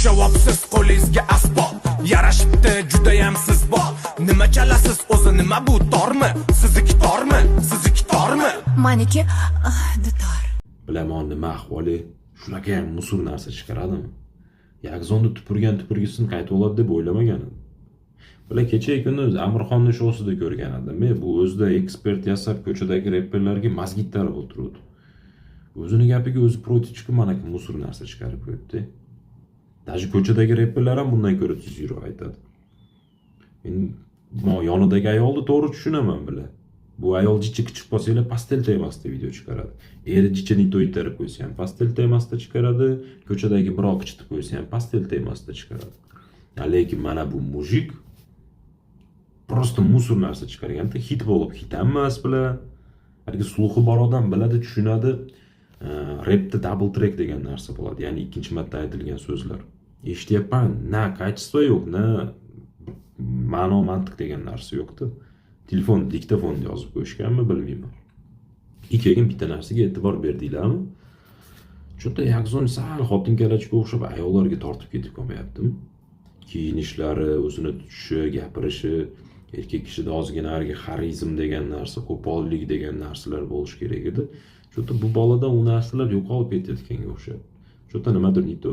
Javobsiz qo'lingizga asbob yarashibdi judayam siz bor. Nima chalasiz o'zi, nima bu, tormi? Sizniki tormi? Sizniki tormi? Maniki dutor. Bilaman, nima ahvoli, shunaqa ham мусор narsa chiqaradimi? Yakzonni tupurgan tupurgisini qaytib oladi deb o'ylamagan edim. Bular kecha kuni Amirxonni shousida ko'rgan edim. Men bu o'zida ekspert yasab, ko'chadagi reperlarga мозги tarib o'tiruvdi. O'zini gapiga o'zi против chiqib, mana мусор narsa chiqarib qo'yibdi. Даже ko'chadagi reperlar ham bundan ko'ra tuzukroq aytadi. Endi yonidagi ayolni to'g'ri tushunaman bular. Bu ayol jicha kichib qolsanglar, постель temasida video chiqaradi. Eri jichani to'ytirib qo'ysa ham, постель temasida chiqaradi. Ko'chadagi birov qichitib qo'ysa ham, постель temasida chiqaradi. Lekin mana bu мужик просто мусор narsa chiqarganda hit bo'lib, hit ham emas bular. Haligi слух i bor odam biladi, tushunadi. Repda double track degan narsa bo'ladi, ya'ni ikkinchi marta aytilgan so'zlar. Eshityapman, na качество yo'q, na ma'no mantiq degan narsa yo'qda. Telefon diktofonda yozib qo'yishganmi, bilmayman. И keyin bitta narsaga e'tibor berdinglarmi? Что-то Yakzon sal xotin kalachga o'xshab ayollarga tortib ketib qolmayaptimi? Kiyinishlari, o'zini tutishi, gapirishi, erkak kishida ozgina haligi xarizm degan narsa, qo'pollik degan narsalar bo'lishi kerak edi. Что-то bu boladan u narsalar yo'qolib ketayotganga o'xshayapti. Что-то nimadir не то.